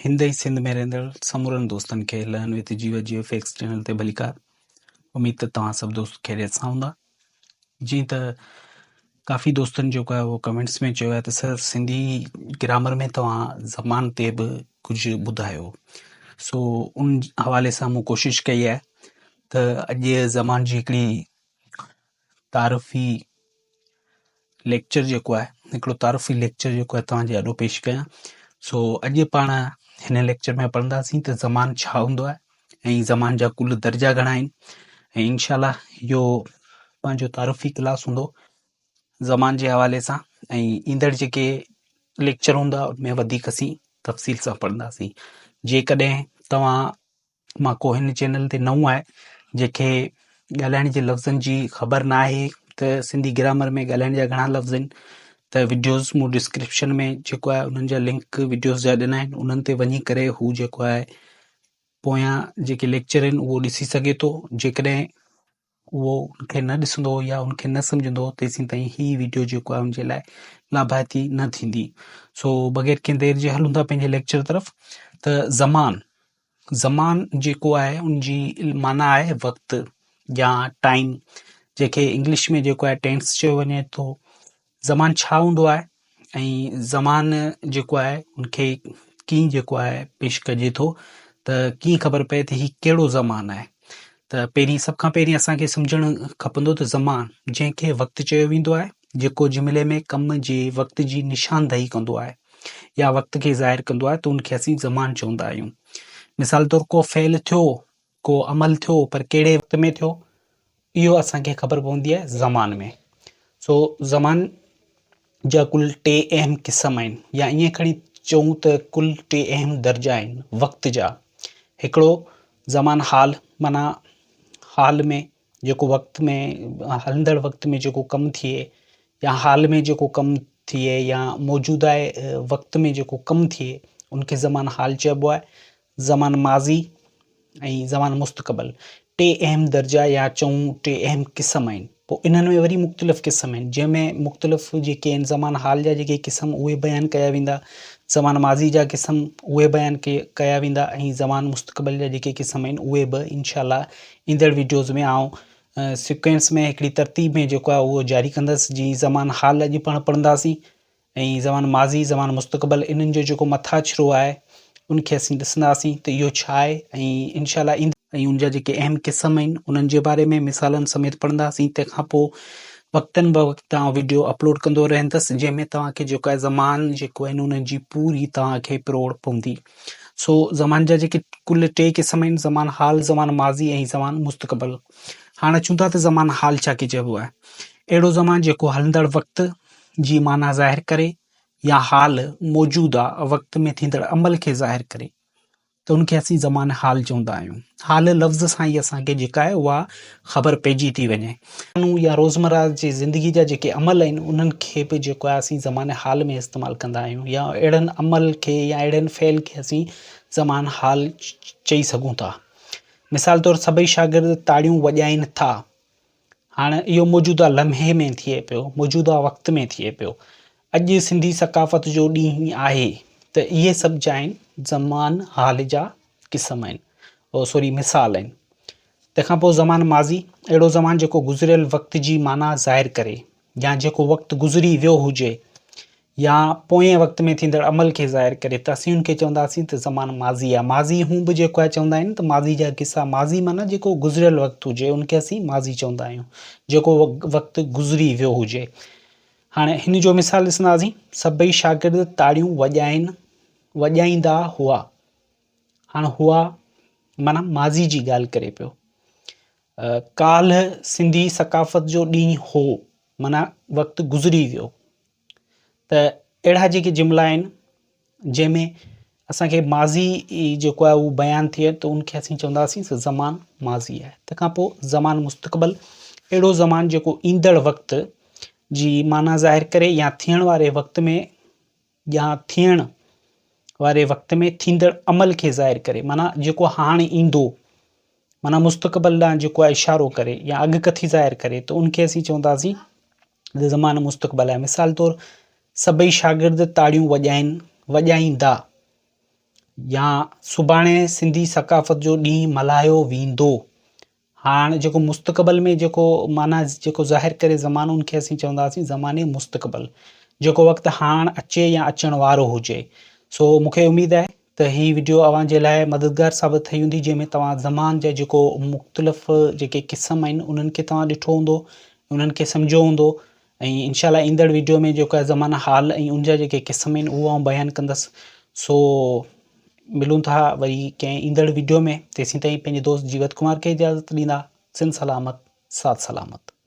هند ۽ سنڌ ۾ رهندڙ سمورن دوستن کي learn with Jiyo G F X channel تي ڀليڪار. اميد ته توهان سڀ دوست خيريت سان هوندا. جيئن ته ڪافي دوستن جيڪو آهي اهو ڪمينٽس ۾ چيو آهي ته سر سنڌي گرامر ۾ توهان زبان تي به ڪجهه ٻڌايو سو ان حوالي سان مون ڪوشش ڪئي آهي ته اڄ زبان جي هڪڙي تعارفي ليڪچر جيڪو آهي هڪڙو تعارفي ليڪچر جيڪو آهي توهان جي آڏو پيش ڪيان سو اڄ پاڻ هن ليڪچر ۾ پڙهنداسين ته زمان ڇا هوندو آهي ۽ زمان جا ڪل درجا گهڻا آهن ۽ انشاء الله اهو پنهنجو تعارفي ڪلاس هوندو زمان جي حوالي سان ۽ ايندڙ جيڪي ليڪچر هوندا ان ۾ وڌيڪ اسين تفصيل سان پڙهنداسين جيڪڏهن توهان مان ڪو هن چينل تي نئون آهي جنهن کي ڳالهائڻ جي لفظن جي خبر نه آهي ته سنڌي گرامر ۾ ڳالهائڻ جا گهڻا لفظ آهن ته وڊيوز مون ڊسڪرپشن ۾ جيڪو آهي انهن جا لنڪ وڊيوز جا ڏنا آهن انهن تي وڃي ڪري هو جيڪو آهي پويان جيڪي ليڪچر آهن اهو ڏسي سگهي ٿو جيڪڏهن اهو ان کي نه ڏسندو يا ان کي نه سمجهندو تيسين تائين هي ويڊيو جيڪو آهي ان جي لاء لاڀائتي نه ٿيندي. سو بغير ڪنهن دير جي هلون ٿا پنهنجي ليڪچر طرف ته زمان زمان جيڪو آهي ان جي معنيٰ آهي وقت يا ٽائيم جنهن کي انگلش ۾ جيڪو آهي ٽينس چيو وڃي ٿو. زمان ڇا هوندو آهي ۽ زمان جيڪو آهي ان کي ڪيئن جيڪو آهي پيش ڪجي ٿو ته ڪيئن خبر پئي ته هي ڪهڙو زمان آهي ته پهرين سڀ کان پهرين اسان کي سمجهڻ کپندو ته زمان جنهن کي وقت چيو ويندو آهي جيڪو جملي ۾ ڪم جي وقت جي نشاندهي ڪندو آهي يا وقت کي ظاهر ڪندو آهي ته ان کي اسين زمان چوندا آهيون مثال طور ڪو فعل ٿيو ڪو عمل ٿيو پر ڪهڙي وقت ۾ ٿيو اهو اسان کي خبر پوندي آهي زمان ۾ سو زمان جا ڪل ٽي اهم قسم آهن يا ائين کڻي چئون ته ڪل ٽي اهم درجا آهن وقت جا هڪڙو زمان حال معنيٰ حال ۾ جيڪو وقت ۾ هلندڙ وقت ۾ جيڪو ڪم ٿئي يا حال ۾ جيڪو ڪم ٿئي يا موجوده وقت ۾ جيڪو ڪم ٿئي ان کي زمان حال چئبو آهي زمان ماضي ۽ زمان مستقبل ٽي اهم درجا يا چئون ٽي اهم قسم آهن. پوء انهن ۾ وري مختلف قسم آهن، جنهن ۾ مختلف جيڪي آهن زمان حال جا جيڪي قسم اهي بيان ڪيا ويندا، زمان ماضي جا قسم اهي بيان ڪيا ويندا ۽ زمان مستقبل جا جيڪي قسم آهن اهي به انشاء الله ايندڙ وڊيوز ۾ آئون سيڪوئنس ۾ هڪڙي ترتيب ۾ جيڪو آهي اهو جاري ڪندس جي زمان حال اڄ پاڻ پڙهنداسين ۽ زمان ماضي، زمان مستقبل انهن جو جيڪو مٿاڇرو آهي ان کي اسين ڏسنداسين ته اهو ڇا آهي ۽ انشاء الله ايندڙ ۽ ان جا جيڪي اهم قسم آهن انهن جي باري ۾ مثالن سميت پڙهنداسين تنهن کان پوء وقتن به وقت آئون وڊيو اپلوڊ ڪندو رهندس جنهن ۾ توهان کي جيڪو آهي زمان جيڪو آهن انهن جي پوري توهان کي پروڙ پوندي سو زمان جا جيڪي ڪل ٽي قسم آهن زمان حال زمان ماضي ۽ زمان مستقبل هاڻ اچون ٿا ته زمان حال ڇا کي چئبو آهي اهڙو زمان جيڪو هلندڙ وقت جي معنيٰ ظاهر ڪري يا حال، موجوده، وقت ۾ ٿيندڙ عمل کي ظاهر ڪري ته ان کي اسين زمان حال چوندا آهيون. حال لفظ سان ئي اسان کي جيڪا آهي اها خبر پئجي ٿي وڃي. يا روزمره جي زندگي جا جيڪي عمل آهن انهن کي به جيڪو آهي اسين زمان حال ۾ استعمال ڪندا آهيون يا اهڙن عمل کي يا اهڙن فعل کي اسين زمان حال چئي سگهون ٿا. مثال طور سڀئي شاگرد تاڙيون وڄائين ٿا. هاڻ اهو موجوده لمحي ۾ ٿئي پيو، موجوده وقت ۾ ٿئي پيو. اڄ سنڌي ثقافت جو ڏينهن آهي ته اهي سڀ جاين زمان حال جا قسم آهن او سوري مثال آهن. تنهن کان پوء زمان ماضي اهڙو زمان جيڪو گذريل وقت جي معنيٰ ظاهر ڪري يا جيڪو وقت گذري ويو هجي يا پوئين وقت ۾ ٿيندڙ عمل کي ظاهر ڪري ته اسين ان کي چونداسين ته زمان ماضي آهي. ماضي هون به جيڪو آهي چوندا آهن ته ماضي جا قصا ماضي معنيٰ جيڪو گذريل وقت هجي ان کي اسين ماضي چوندا آهيون جيڪو وقت گذري ويو هجي. هاڻي هن جو مثال ڏسنداسين سڀئي شاگرد تاڙيون وڄائين وڄائيندا هئا. هاڻ هئا معنيٰ ماضي جي ڳالهه ڪري پيو. ڪالهه سنڌي ثقافت جو ڏينهن هو معنيٰ وقت گذري ويو. ته اهڙا جيڪي جملا آهن جنهن ۾ اسان کي ماضي جيڪو آهي اهو بيان ٿئي ته ان کي اسين چونداسين زمان ماضي آهي تنهن کان پوء زمان مستقبل اهڙو زمان جيڪو ايندڙ وقت جي معنيٰ ظاهر ڪري يا ٿيڻ واري وقت ۾ يا ٿيڻ واري وقت ۾ ٿيندڙ عمل کي ظاهر ڪري معنيٰ جيڪو هاڻ ايندو معنيٰ مستقبل ڏانهن جيڪو آهي اشارو ڪري يا اڳڪٿي ظاهر ڪري ته ان کي اسين چونداسين ته زمان مستقبل آهي. مثال طور سڀئي شاگرد تاڙيون وڄائين، وڄائيندا. يا سڀاڻي سنڌي ثقافت جو ڏينهن ملهايو ويندو. هاڻ جيڪو مستقبل ۾ جيڪو معنيٰ جيڪو ظاهر ڪري زمانو ان کي اسين چونداسين زماني مستقبل جيڪو وقت هاڻ اچي يا اچڻ وارو هجي. سو مون کي اميد آهي ته هي وڊيو اوهان جي لاء مددگار ثابت ٿي هوندي جنهن ۾ توهان زمان جا جيڪو مختلف جيڪي قسم آهن انهن کي توهان ڏٺو هوندو انهن کي سمجهيو هوندو ۽ انشاء الله ايندڙ ويڊيو ۾ جيڪو آهي زمانه حال ۽ ان جا جيڪي قسم آهن اهو آئون بيان ڪندس سو ملون ٿا وري ڪنهن ايندڙ ويڊيو ۾ تيسين تائين پنهنجي دوست جيوت ڪمار کي اجازت ڏيندا سنڌ سلامت ساٿ سلامت.